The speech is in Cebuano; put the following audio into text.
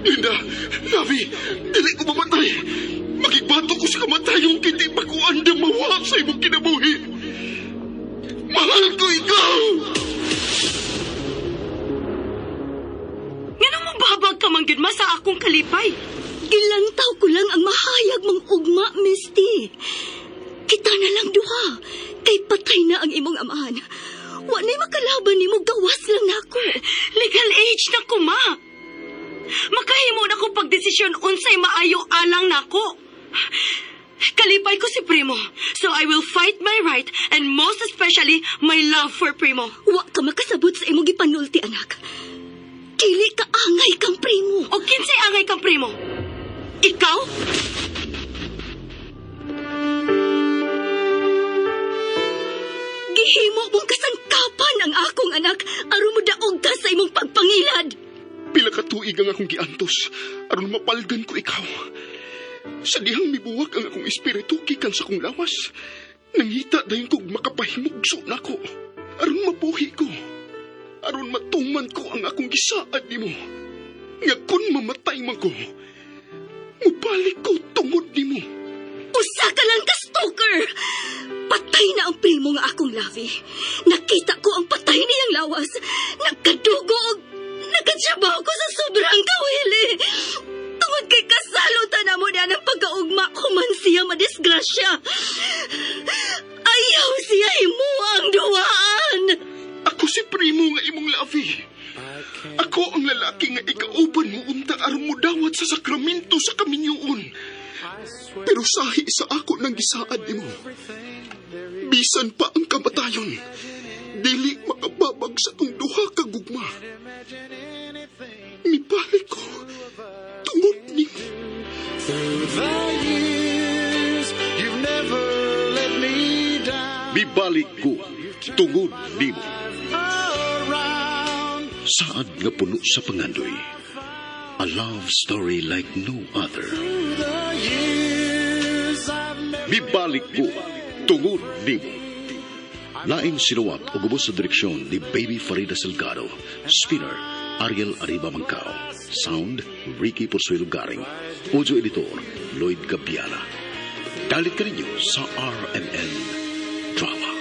Linda, Lovey, dili ko mamatay. Makigbato ko sa kamatayon kay di pa ko andam mawa sa imong kinabuhi. Mahal ko ikaw! Nganong mobabag ka man gyud ma sa akong kalipay? Gilantaw ko lang ang mahayag mong ugma, Misty. Kita na lang duha. Kay patay na ang imong amahan. Wa na'y makalaban nimo, gawas lang nako. Legal age na ko, ma. Makahimo na ko pagdesisyon unsay maayo alang nako. Kalipay ko si Primo, so I will fight my right and most especially my love for Primo. Wa ka makasabot sa imong gipanulti, anak. Dili ka angay kang Primo. O kinsay angay kang Primo? Ikaw? Gihimo mong kasangkapan ang akong anak aron mo daog ka sa imong pagpangilad. Pila ka tuig ang akong giantos aron mapaldan ko ikaw. Sa dihang mibuwag ang akong espiritu gikan sa akong lawas, nangita dayon kog makapahimugso nako aron mabuhi ko. Aron matuman ko ang akong gisaad nimo. Nga kun mamatay man ko, mubalik ko tungod nimo. Usa ka lang ka stalker! Patay na ang primo nga akong lavi. Nakita ko ang patay niyang lawas. Nagkadugo og nagkatsabaw ko sa sobrang kawili. Tungod kay kasalutan na mo niya ng pagkaugma human siya madisgrasya. Ayaw siya himuang duwaan. Ako si primo nga imong lavi. Ako ang lalaki nga ikauban mo unta aron mo dawat sa sakramento sa kaminyoon. Pero sahi sa ako nang gisaad nimo. Bisan pa ang kamatayon, dili makababag sa tong duha ka gugma. Mibalik ko tungod nimo. Through the years, you've never let me down. Mibalik ko tungod nimo. Around. Saad nga puno sa pangandoy. A love story like no other. Through the years, I've never Mibalik ko tungod nimo. Laing sinuwat o gubos sa direksyon ni Baby Farida Salgado. Spinner, Ariel Arriba Mangkao. Sound, Ricky Porsuelo Garing. Audio editor, Lloyd Gabiana. Dalit ka ninyo sa RMN Drama.